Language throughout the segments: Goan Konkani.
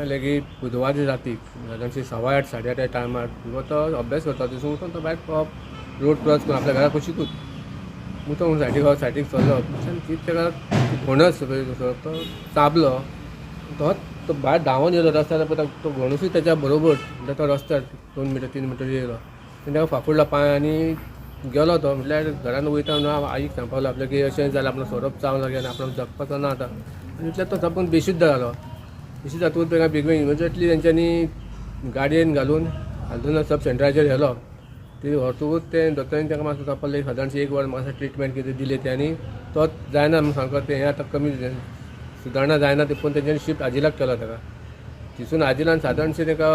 जालें की बुधवार राती सादारणशी 8:15 8:30 ह्या टायमार भुरगो तो अभ्यास करता थंयसून उठून तो भायर रोड क्रॉस करून आपल्या घरा कुशीकूच उठून सायडीक सायडीक चल्लो. ती ताका घोणस तो चाबलो. तो भायर धांवून येयलो रस्त्यार, पळयता तो घोणसूय तेच्या बरोबर, म्हणल्यार तो रस्त्यार 2 मिटर 3 मिटर येयलो. ताका फाफुडलो पांय आनी गेलो तो. म्हटल्यार घरान वयता म्हणून आईक सांगपाक लागलो आपल्या की अशें जालें, आपलो सोरोप चावलो आनी आपलो जगपाचो ना आतां. आनी इतल्यान तो सामको बेशुद्ध जालो. बेशुद्ध जातकूच ताका बेगीन इमिजिएटली तेंच्यांनी गाडयेन घालून हालदोना सब सेंटराचेर व्हेलो. ती व्हरतकूच ते दोतोरान ताका मातसो तपासलें. सादारणशें 1 वर मातसो ट्रिटमेंट कितें दिली ती आनी तो जायना म्हणून सामको तें हें आतां कमी सुदारणा जायना ते पळोवन तेंच्यांनी शिफ्ट आजिलाक केलो ताका. थंयसून आजिलान सादारणशें ताका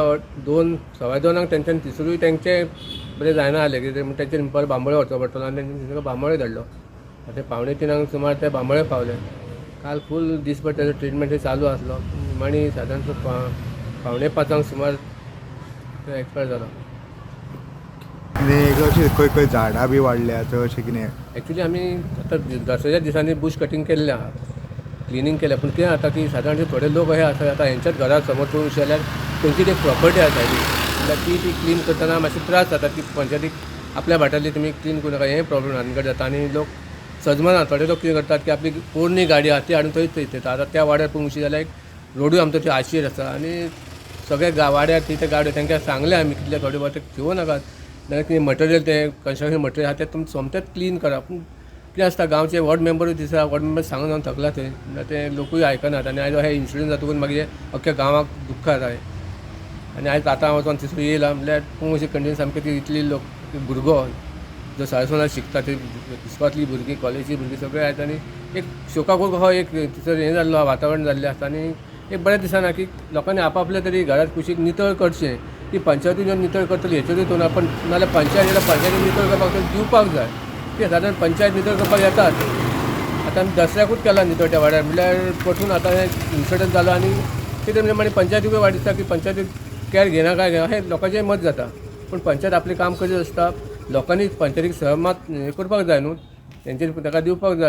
2 2:15 तेंच्यांनी थंयसरूय तेंचें बरें जायना जालें कितें म्हण तेंच्यांनी परत बांबोळे व्हरचो पडटलो आनी तेंच्यांनी ताका बांबोळे धाडलो. आतां 2:45 सुमार ते बांबोळे पावले. काल फूल दीसभर तेजो ट्रिटमेंट चालू आसलो. निमाणी सादारणसो 4:45 सुमार तो एक्सपायर जालो. आनी अशें खंय खंय झाडां बी वाडल्या थंय अशें कितें? एक्चुली आमी आतां दसऱ्याच्या दिसांनी बूश कटींग केल्लें आहा, क्लिनींग केलें. पूण कितें जाता की सादारण थोडे लोक अशे आसा आतां हेंच्याच घरा समज पळोवंक जाल्यार खंयची एक प्रॉपर्टी आसा सायडीक, म्हणल्यार ती ती क्लीन करतना मातशे त्रास जाता. ती पंचायतीक आपल्या भाटांतली तुमी क्लीन करूं नाका हें प्रॉब्लम आनी जाता. आनी लोक सजमना. थोडे लोक कितें करतात की आपली पोरणी गाडी आहा ती हाडून थंयच थंय. आतां त्या वाड्यार पळोवंक जाल्यार एक रोडूय आमचो थंय आशीर आसा आनी सगळे वाड्यार थंय ते गाडयो तांकां सांगलें आमी कितले थोडे ते घेवं नाकात, नाल्यार कितें मटेरियल तें कन्स्ट्रक्शन मटेरियल आहा तें तुमी सोमतेंच क्लीन करा. पूण कितें आसता गांवचे वॉर्ड मेंबरूय दिसा वॉर्ड मेंबर सांगून सांगून थकला थंय, म्हणल्यार ते लोकूय आयकनात. आनी आयज हे इन्सिडंट जातकूच मागीर अख्ख्या गांवाक दुख्ख जाता. आनी आयज आतां वचोन थंयसर येयला म्हणल्यार पळोवंक अशी कंडिशन सामकी ती इतली लोक भुरगो जो सारस्वतान शिकता ते इस्कोलांतलीं भुरगीं कॉलेजी भुरगीं सगळे आयज आनी एक शोकाकूल कसो एक थंयसर हें जाल्लो वातावरण जाल्लें आसता. आनी एक बरें दिसना की लोकांनी आपआपलें तरी घरात कुशीक नितळ करचें. ती पंचायतीन येवन नितळ करतली हेचेरूय तूं ना, पण नाल्यार पंचायत जाल्यार पंचायतीन नितळ करपाक तर दिवपाक जाय. ते सादारण पंचायत नितळ करपाक येतात. आतां आमी दसऱ्याकूच केला नितळ त्या वाड्यार, म्हणल्यार परतून आतां हें इन्सिडंट जालो. आनी कितें म्हणजे मागीर पंचायतीकूय वायट दिसता की पंचायतीक कॅर घेयना काय घेयना हें लोकांचें मत जाता. पूण पंचायत आपलें काम करीत आसता. लोकांनी पंचायतीक सहमत हें करपाक जाय न्हू, तेंचेर ताका दिवपाक जाय.